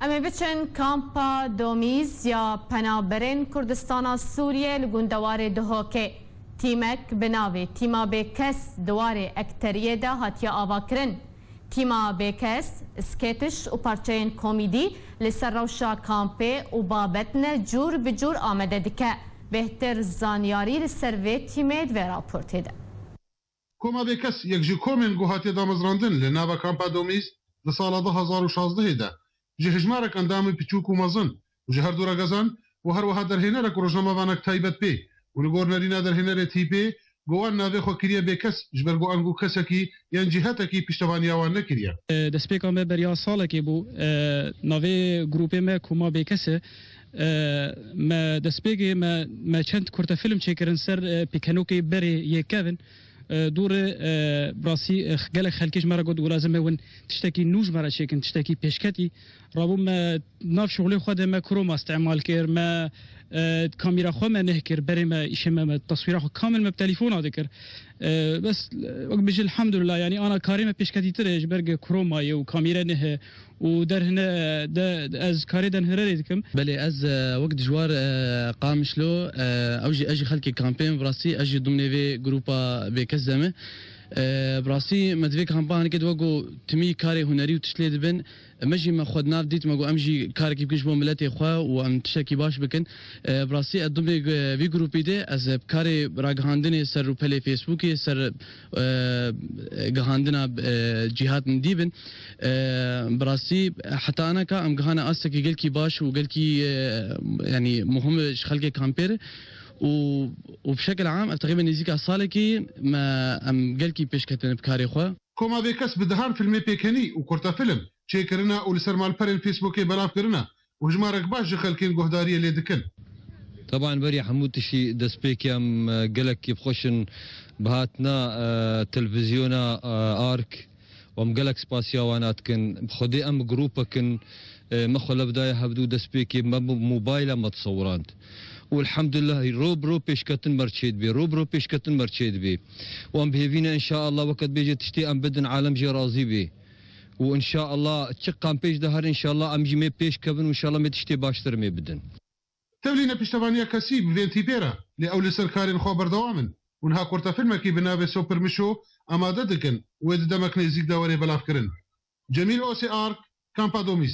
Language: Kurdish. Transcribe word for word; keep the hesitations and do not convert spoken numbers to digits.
Em ê biçin kampa Domîz ya penaberên Kurdistana Sûriyê li gundewarê Duhokê. Tîmek bi navê Tîma Bêkes di warê ekteriyê de hatiye avakirin. Tîma Bêkes, sketiş û parçeyên komîdî li ser rewşa kampê û babetne cûr bi cûr amade dike. Bêhtir zanyarî li ser vê tîmê di vê raportê de. Koma Bêkes yek ji komên ku hatiye damezrandin li nava kampa Domîz di sala du hazar û şazdehê de ji hejmarek endamê piçûk û mezin û ji her du regezan û her wiha derhênerek û rojnamevanek taybet pê û li gor nerîna derhênerê tîpê ku wan navê xwe kiriye Bêkes ji ber ku ango kesekî yan cîhetekî piştevaniya wan nekiriye. E, destpêka me beriya salekê bû. E, navê grûpê me Koma Bêkes e. E, me destpêkê me, me çend kurtefilm çêkirin ser, e, pêkenokê berê yê kevin. E, dû re, e, bi rastî, e, gelek xelkê ji me re got, wela ez ê me win tiştekî nû ji me re çêkin, tiştekî pêşketî. Rabû me nav şixulê xwe de me kroma îstemal kir, me, e, kamîra xwe me neh kir, berê me îşê me, me teswîra xwe kamil me bi telefona dikir. E, bes, e, wek bijî elhamdulillah, yanî ana karê me pêşketîtir e ji ber ku kromayê û kamîre neh e. û derhine de, ez karê derhirerê dikim. Belê, ez, e, wek dijwar, e, Qamişlo, e, ew jî, ez jî xelkê kampê me, bi rastî, ez jî dimnê vê grûpa Bêkes de me. E, bi rastî, me di vê kampa hanekê di wek ku timî karê hunerî û tişt lê dibin, me jî me xwe di nav dît, me got, em jî karekî bikin ji bo miletê xwe û em tiştekî baş bikin. E, bi rastî, ez dimnê, e, vî grûpî de, ez, e, bi karê ragihandinê ser rûpelê Facebookê, ser, e, gihandina, e, cîhat min dî bin. E, bi rastî heta aneka em gihane astekî gelkî baş û gelkî, e, yanî muhim ji xelkê kampê re û, û bi şekil am ev teqrîben nêzîka salekî me em gelkî pêş ketine bi karê xwe. Koma Bêkes bi dehan filmê pêkenî û kurtefilm çêkirine û li ser malperên Facebookê belav kirine û hejmarek baş ji xelkên guhdariyê lê dikin. Teban berî hemû tiştî destpêkê em, e, gelekî bi xweş in bi hatina, e, televîzyona, e, Ark. Û em gelek spasiya wana dikin. Bi Xwedê em grûpek in, e, me xwe lev daye hevdû destpêkê me bi mobayla me disewirand. Û elhamdulillah ro bi ro pêşketin me re çêdibê, ro bi ro pêşketin me re çêdibê. Û em bi hêvî ne înşaallah weke dibêje tiştê em bidin alem jê razî bê. Û înşaallah çi qan pêş de her înşaallah em jî mê pêş kevin û înşaallah mê tiştê baştir mê bidin. Tevlî ne piştevaniya kesî bi vên tîpê re, lê ew li ser karên xwe berdewam in û niha kurtefilmekî bi navê Super Mişo amade dikin û wê di demek nêzîk de were belavkirin. Cemîl Osê Ark, Kampa Domîz.